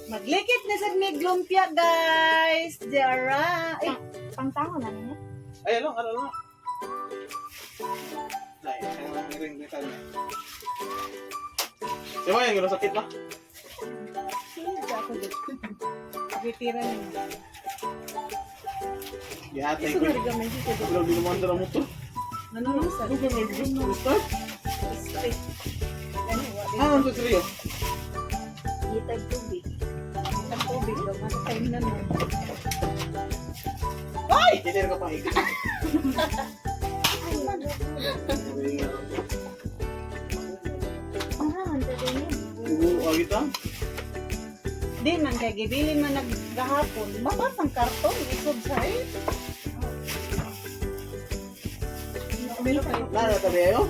Maglikit na sad mig lumpia, guys. Diara. Eh, Pangtango na ninyo. Ay, ano, ano, ano. Ay, ay, lang ring rin tayo. Di ba yung sakit ba? Ako dito. Pakitira niyo. Gihatay Ito ko. na gamay dito. Grabe naman ang motor. Ano mo sa Ano ba may gusto start? Ano, wa Ah, ano sa seryo? Gitag tubig. ang tubig daw. Ano time na nun? Ay! Kisir ka pa higit. Ah, ang dali niya. Oo, agit ah. Di man kay gibili man naggahapon. Mabat ang karton isod sa eh. Meron kayo. Lalo tabi ayo.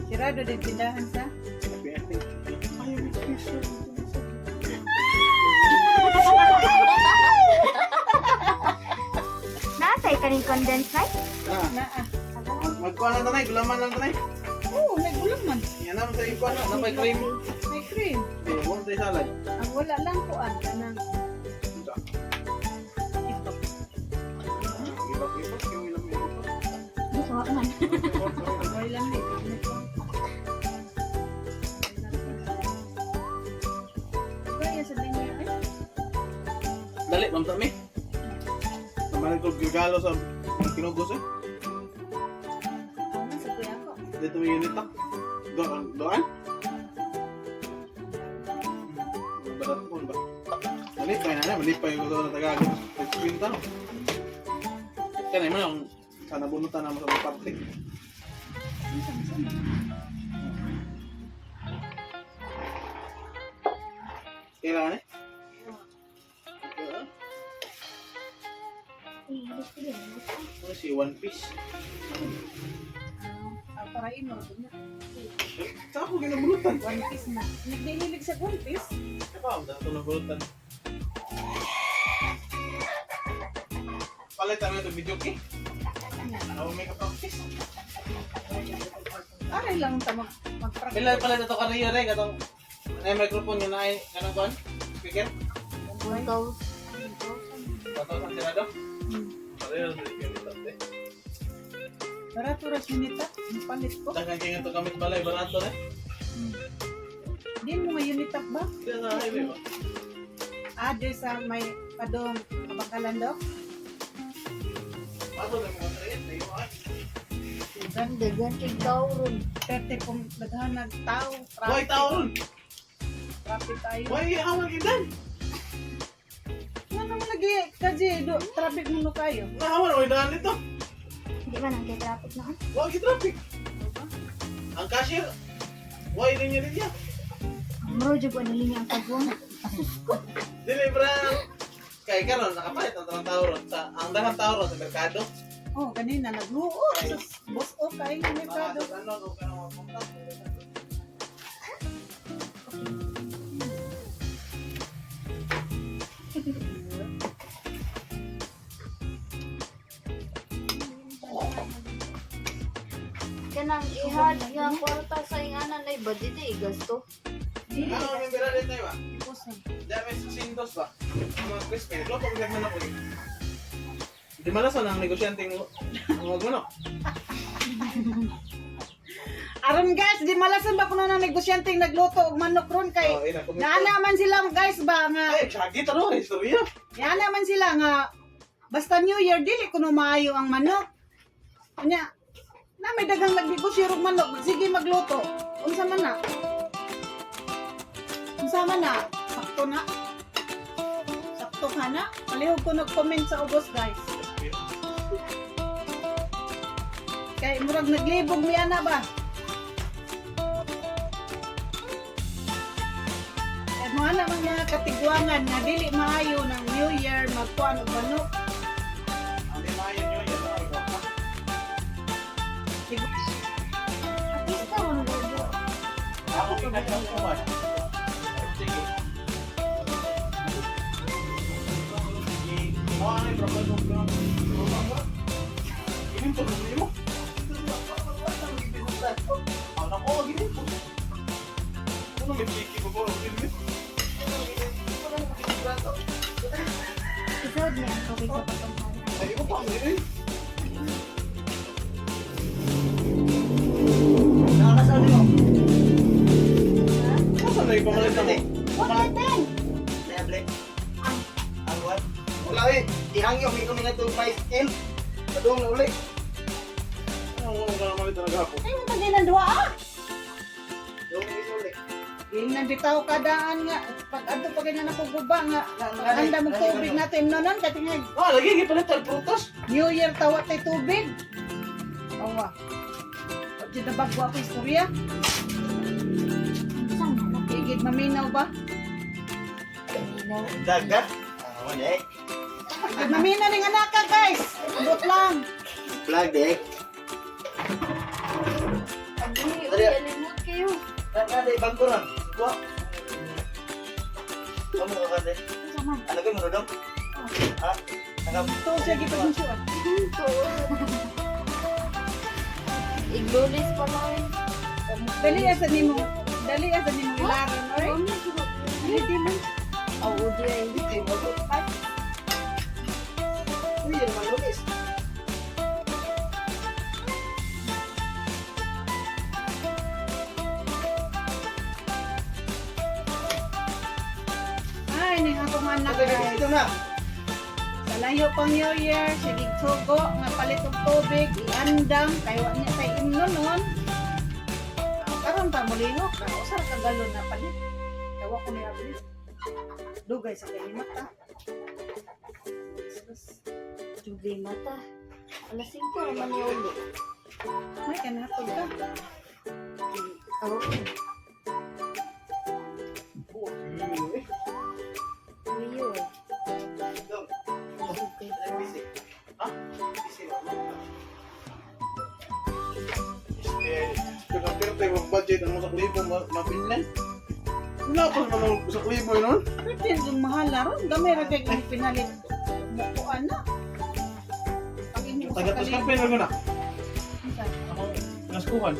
Sirado din tindahan sa. Ay, may piso. Nasa'y kaning condensed night? Na, Na ah. magkuha lang tanay, gulaman lang tanay. Oo, may gulam man. Yan naman sa ikuha na, napay cream. May cream. Di, huwag tayo salad. Ang wala lang ko ah, kanang Ito. ito. Ibak-ibak, yung ilang may ibak. Buka man. Wala lang eh. Kaya sa linya ay. Dali, ma'am Tami. Namalit ko regalo sa kinugos eh. Ano sa kuya ko? Dito may unit ah. Doon, doon? Barat ko ba? Malipay na na, malipay ko sa Tagalog. Nagpinta no. Kaya naman ang sana bunutan na mo sa mga parte. Kailangan eh? Ano si One Piece? Ah, para imo na. Saan ako ginabunutan? One Piece na. Nagdihilig sa One Piece. Ikaw, dahil ito nabunutan. Palit namin ito video key. Ako make up practice. Aray lang ta mag mag-practice. Pila pala ito kariyo rin katong ay microphone yun ay kanang kuan speaker. 1,000. 1,000 sirado. Pareho sa unit ate. Barato ra sinita, ang palit ko. Daghan kay ito gamit balay barato eh. Di mo nga unit up ba? Di sa highway ba? Ah, di sa may padong kabangkalan daw. Ato na mga trade na yung ay. Ganda, ganda tao ron. Pwede kung daghan nagtao. Why taon? Traffic tayo. Why awan gidan? Nga naman lagi kasi do traffic mo no kayo. Naawan oy daan dito. Di ba nang kay traffic na? Why gi traffic? Ang cashier why linya linya? Muro jud ko nilinya ang pagwang. Dili bra. Kay karon nakapalit ang tanang tao ron sa ang daghang tao ron sa merkado. Oh, kanina nagluo sa boss o kayo ng merkado. Mga ano o kanang mga punta. Kanang ihad nga kwarta sa ingana na iba dito gasto. Ano ang bira dito ba? Puso. Dami sa sindos ba? Ang mga crispy. Loko ko manok eh. Di malason ang negosyante ng mga manok. Aron guys, di malasan ba kuno na negosyante nagluto og manok ron kay Oh, ina, kumita. naana man sila guys ba nga Ay, tsagi taro, istorya. Yana man sila nga basta New Year dili kuno maayo ang manok. Unya na may dagang nagnegosyo og manok, sige magluto. Unsa man na? Unsa man na? Sakto na. Sakto ka na. Palihog ko nag-comment sa ubos, guys. Kay murag naglibog mi ana ba? Kay mo ana mga katigwangan nga dili maayo ng New Year magkuan og manok. Ang di maayo nyo, yan ang ikaw pa. Artista mo na Ako pinagkang kuman. Sige. Mo ang problem mo. Inin to mo. talaga ako. Ay, mo pag duha ah. Yung isulit. Ingnan bitaw kadaan nga pag adto pa ganyan ako guba nga anda mo tubig natin no nun kati nga Ah, lagi gipalit ang prutas. New Year tawa tay tubig. Awa. Di na bago ako istorya. Saan na? Igid maminaw ba? Dagat. Ah, wala eh. Igid maminaw ning anak ka, guys. Abot lang. Vlog eh. Abi, uy, alimot kayo. Nada ibang ko ron. Kuha. Kamu ka kasi. Saan man? Ano kayo mo dong? Ha? Naka Ito siya gipag-insuan. Iglulis pa lang. Dali asa nimo. Dali asa nimo ilaron, oy. Dali di mo. Oo, di ay. Hindi mo to. Uy, yan malulis. Ay, ning akong anak guys. Ito na. Sa layo pang New Year, sige tugo, nga palit og tubig, iandam, kay wa niya tay imno nun. Ah, karon pa mulingok ka, usa ka galon na palit. Kay wa ko ni abli. Dugay sa kay mata. Sus, Dugay mata. Alas 5 naman niya uli. May kanatog ka. Oo. Uyo eh. Dong. Dugay pa. Busy. Ha? Busy. Eh, pagka yung budget ang sa klibo mapinlan. Wala pa naman sa klibo yun nun. Pero yung mahal na ron, gamay ra kay kung pinalit mo ko ana. Pag inyo sa Taga-tas kalimot. kape na na. Unsa? Ako, naskuhan.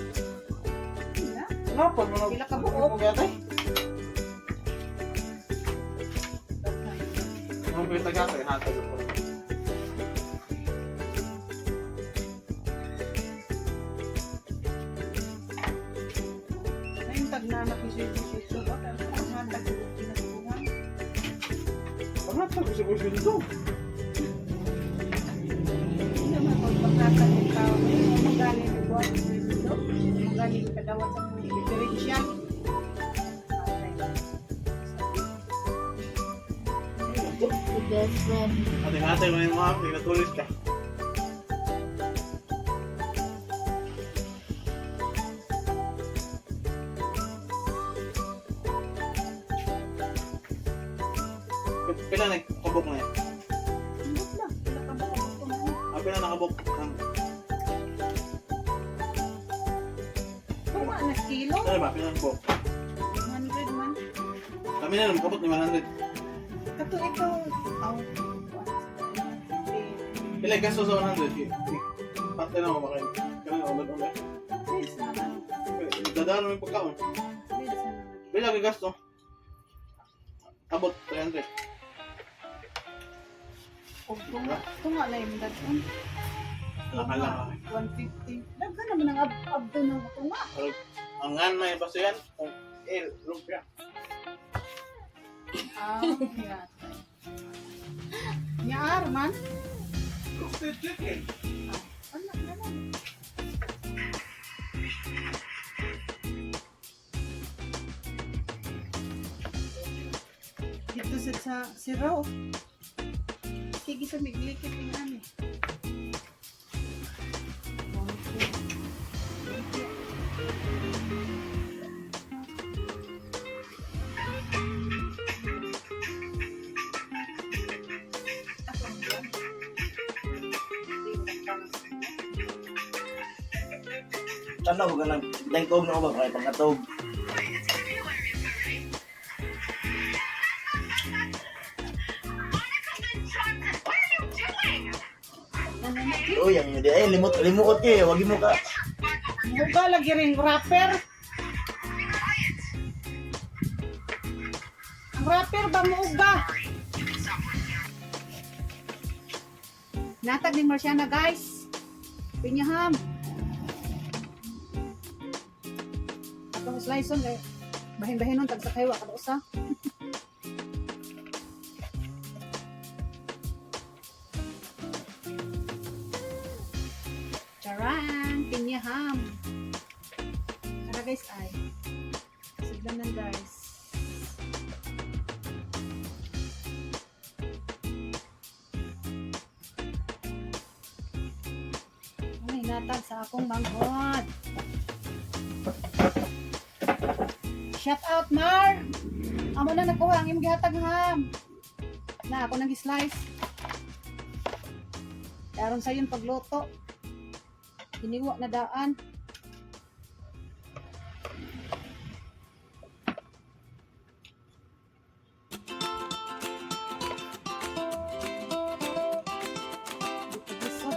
Na? Wala pa naman. Pila ka buok? Ang pita ka hatag ako. Ay, tagnanak ni Sir Sir ba? Ang hatag ko pinasuhan. Panghatag ko sa kurso dito. Hindi naman pagpagkatan ng tao. Ay, magaling ni Buwan. Magaling kadawat sa mga diferensya. The best friend. Ate-ate mo yung mga pinatulis ka. Pila na kabok na yan? Hindi lang. Wala ka ba kabuk? Ah, pila na kabok? Ang, Tunga na kilo. ano ba? Pila na kabok? 100 man. Kami na naman kabok ni 100. Kato ikaw. Aw. Pila yung gasto sa 100? Pante na ako makain. Kaya na ulit ulit. Please naman. Dadaan mo yung pagkaon. Please naman. Pila yung gasto? Abot, 300. Og tunga. Tunga na yung daghan. Lakala. 150. Daghan naman ang abdo ng tunga. Pero ang ngan may baso yan, kung eh, lumpia. Ah, yeah. Nyaar man. Roasted chicken. Ano, ano? Dito sa si Ro. Sige sa miglikit ng ani. Tanaw ka lang. Dahil na ako ba? Kaya pangkatog. Uy, ang hindi. Ay, limot, limot kayo. Wag mo ka. Muga lagi rin rapper. Ang rapper ba muuga? Natag ni Marciana guys. Pinyaham. Atong slice on eh. Bahin-bahin nun tag sa kaywa kada usa. Charan, pinyaham. guys ay. Sudlanan, guys. Ay, natag sa akong manghod. Shout out, Mar! Amo na nakuha ang imong gihatag ham. Na ako nang slice. Aron sayon pagluto. Hiniwa na daan. Lisod.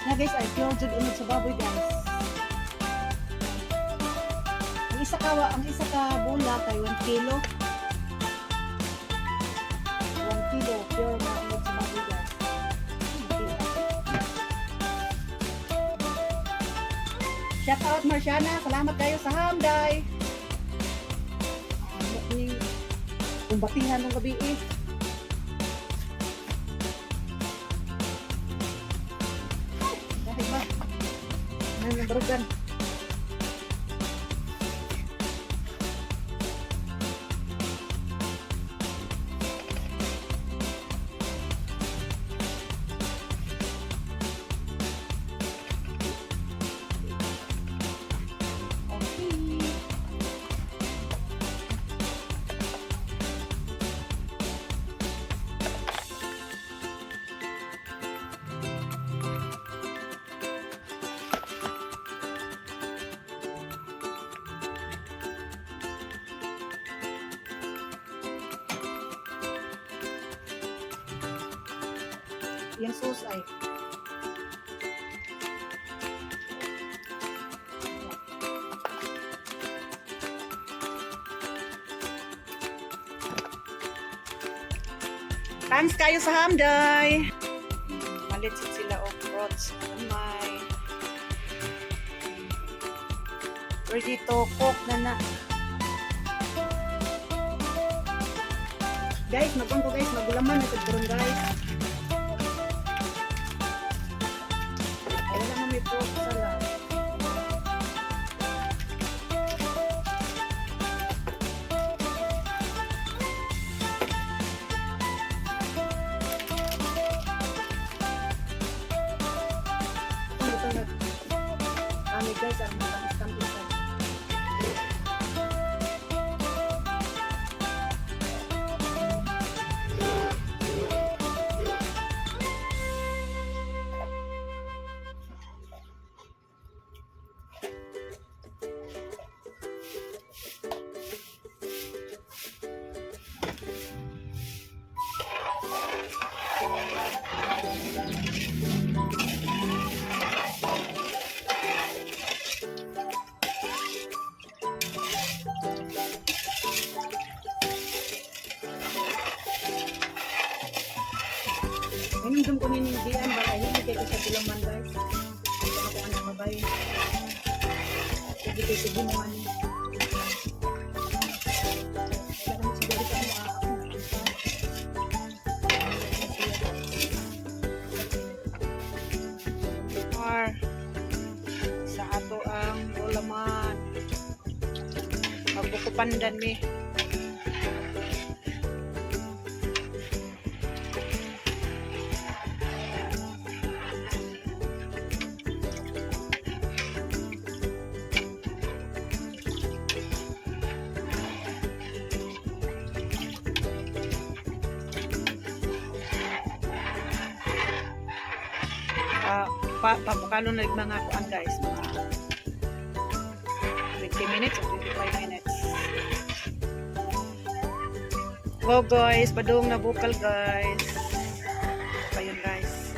Na guys, ay pure jud unod sa baboy, guys. Ang isa ka bola kay 1 kilo. 1 kilo pure na unod sa baboy, guys. Shout out, Marciana, salamat kayo sa hamday. Ano ni kumbatihan ng gabi eh. Dahil ba? Ano yung barugan? Okay. Yung sauce ay. Thanks kayo sa hamday. Malit sila og fruits. May ready to cook na na. Guys, magkon ko guys, magulaman na karon, guys. Ay, wala na may pork salad. Ito na. Kami guys, ang matamis-tamis. Hinumdum ko ninyong diyan ba ay hindi kayo sa gulaman, guys. Ito ako anak babay. Sige kayo sige mo ano. Wala kami siguro sa mga ako. Or sa ato ang gulaman. Magbukupandan mi. Pa pabukalo na mga kuan guys, mga 20 minutes or 25 minutes. Go guys, padung na bukal, guys. Ayun, guys.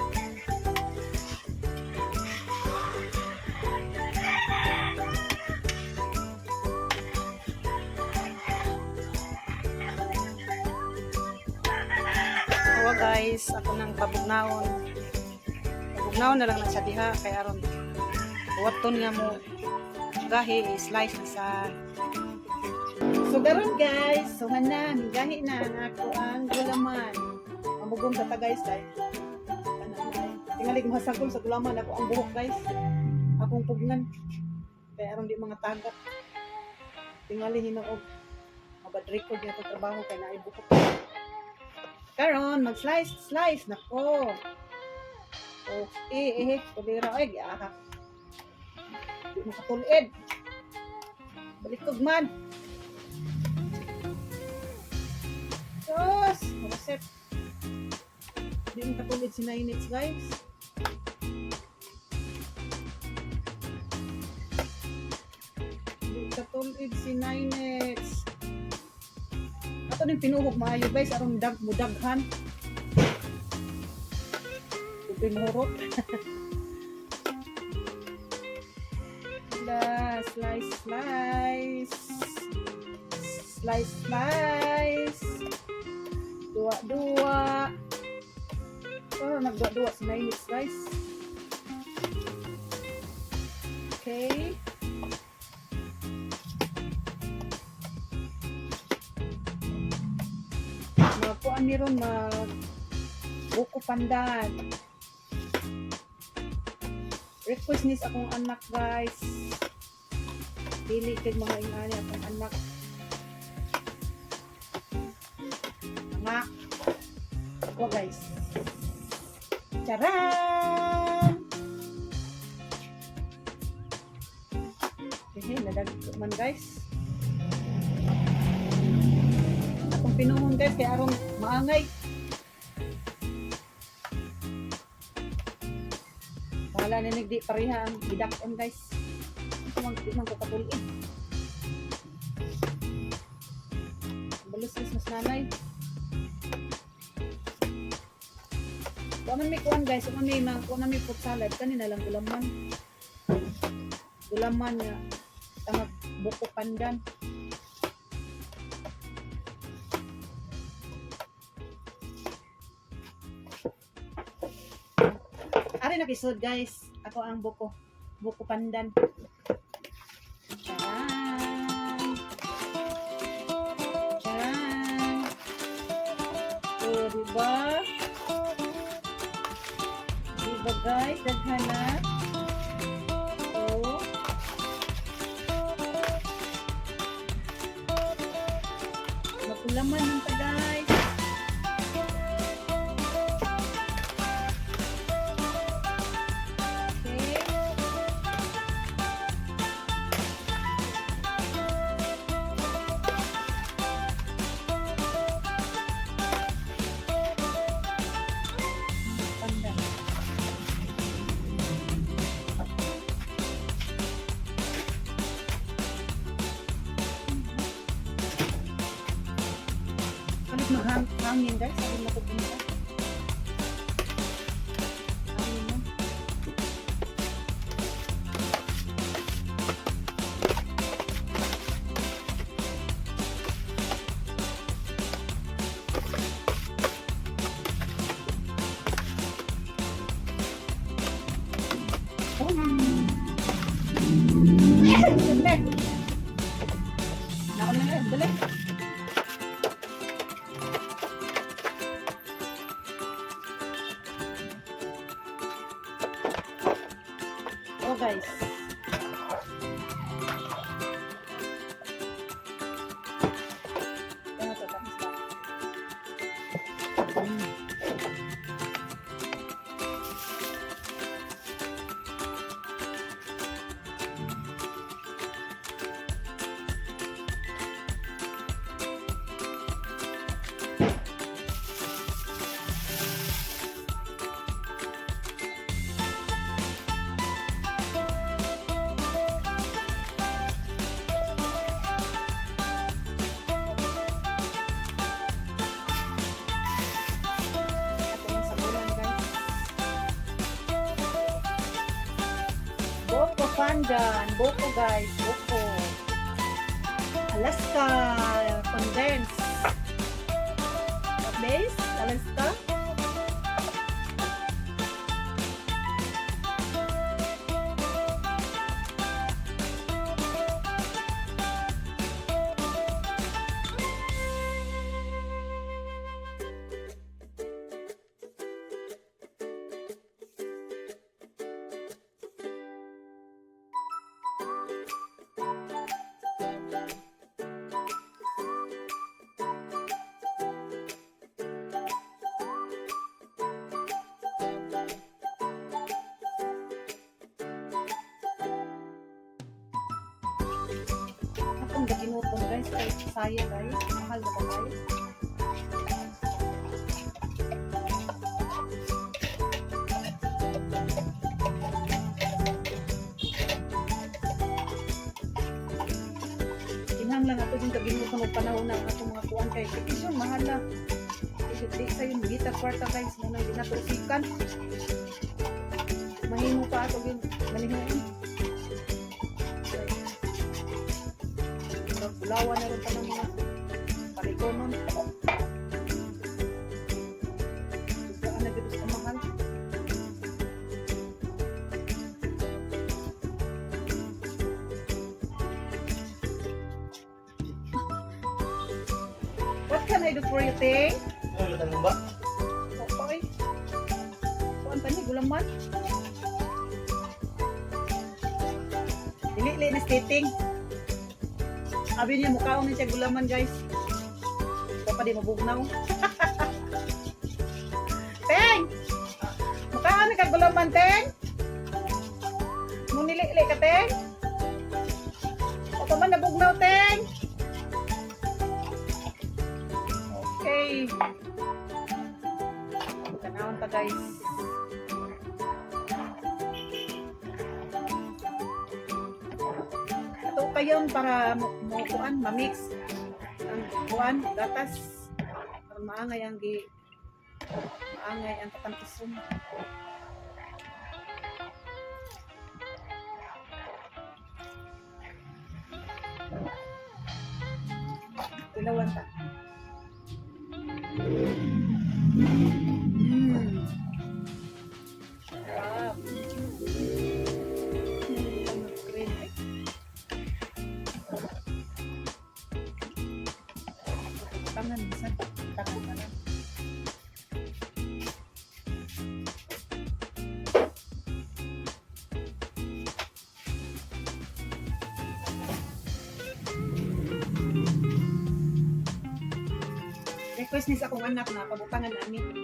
Awa guys, ako nang pabugnaon. Bugnaon na lang na siya diha kay aron waton nga mo. Gahi, slice na sa. So karon guys, so na, gahi na ang ako ang gulaman. Mamugong sa ta guys kay. Tingali mahasagol sa gulaman ako ang buhok guys. Akong pugnan. Kaya aron di mga tagak. Tingali hinuog. Mabad record niya itong trabaho kay naay buhok. Karon mag-slice slice nako. Okay, eh, kulira ay giaha. Di mo katulid. Balikog man. Sus, reset. Di mo katulid si 9 minutes, guys. Di katulid si 9 minutes. Ato ning pinuhog maayo guys aron dag mo daghan. Pinurot. La, slice, slice. Slice, slice. Dua, dua. Oh, nagdua-dua sa 9 minutes, guys. Okay. Magkuan ni ron mag buko pandan. Request ni sa akong anak, guys. Dili kay mga ingani akong anak. Anak. Ako, guys. Charan! Okay, nadag man guys. Akong pinuhon guys kay aron maangay. Bahala na nagdi pareha ang gidak-on guys. Ito man di man ko katulin. Balos is mas nanay. Wa man may kuan guys, wa man may mga kuan may fruit salad kani na lang gulaman. Gulaman nga tangag buko pandan. Ari na kisod guys. Ako ang buko. Buko pandan. Charan! Charan! O, diba? Diba guys? Daghan na. O. Mapulaman ng ta guys. Okay. Pandan. Kalit maghangin guys, sabi mapupunta. Hangin mo. Dali. Nako na nga, dali. Oh guys. Kaya ito, tapos na. Ato ng sabulan guys. Boko pandan. Boko guys. Boko. Alaska. Condense. What days? Alaska? Atong gaginuton, guys, kay saya, guys. Mahal na ba kayo? Kinahanglan ato yung kaginuton og panahon na ang atong mga kuan kay petisyon mahal na. Di sa yun gita kwarta, guys, mo nang ginatusikan. Mahimo pa ato gin manihuon. Bulawan na rin pa ng mga palitonon. Saan na dito sa mahal? What can I do for you, Ting? Ano tanong ba? Okay. Kuan pa ni gulaman. Dili li ni skating. Abi niya mukhaon ni siya gulaman, guys. Ito pa di mabugnaw. Teng! Mukhaon ni ka gulaman, Teng? Munili-li ka, Teng? O pa man nabugnaw, Teng? Okay. Tanawon pa, guys. Ato kayon para mo kuan, ma-mix ang kuan gatas para maangay ang katampison. Tilawan ta. Sarap. Cream. Ay. Tangan, minsan. Tangan na lang. Request ni sa akong anak na pabutangan namin.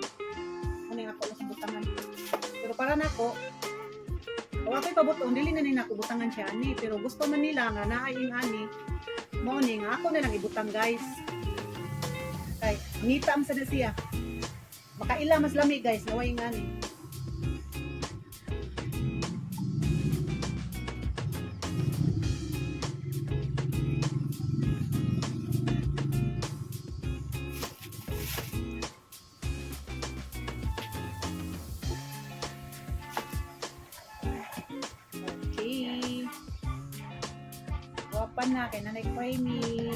Ano yung ako lang sa butangan. Pero para nako, o ako'y pabuton, dili na ni nako butangan siya ani. Pero gusto man nila nga naaying ani, mao ni nga ako na lang ibutang, guys. Kay ngita man sa na siya. Makaila mas lami, guys, naway nga ni. Okay. Guwapa na kay Nanay Creamy.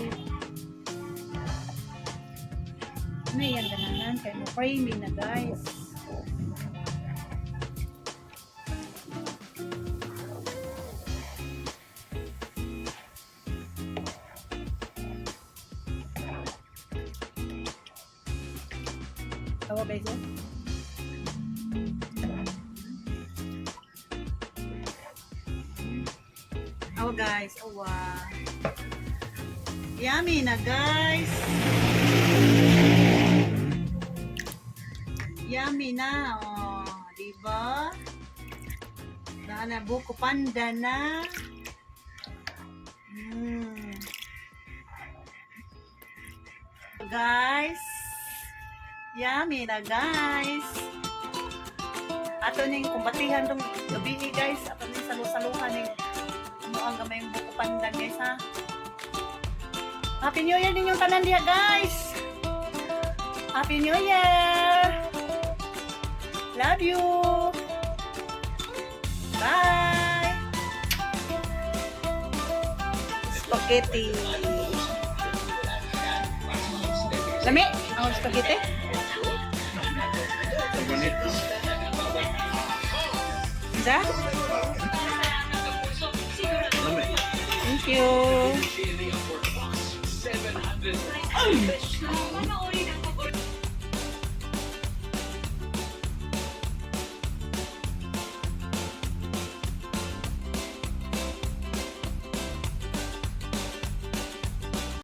Ano yan gananan kay mo creamy na, guys. Tawa, guys, oh. Awa, guys, awa. Yummy na, guys. Yummy na, oh, di ba? Naa na buko panda na. Guys, yummy na, guys. Ato ning kumbatihan tong gabi, guys. Ato ning salu-saluhan ning mo ang gamay buko pandan, guys, ha. Happy New Year ninyong tanan diha, guys. Happy New Year. Love you. Bye. Spaghetti. Lami, ang spaghetti. Ganit. Isa? Lami. Thank you. Ay!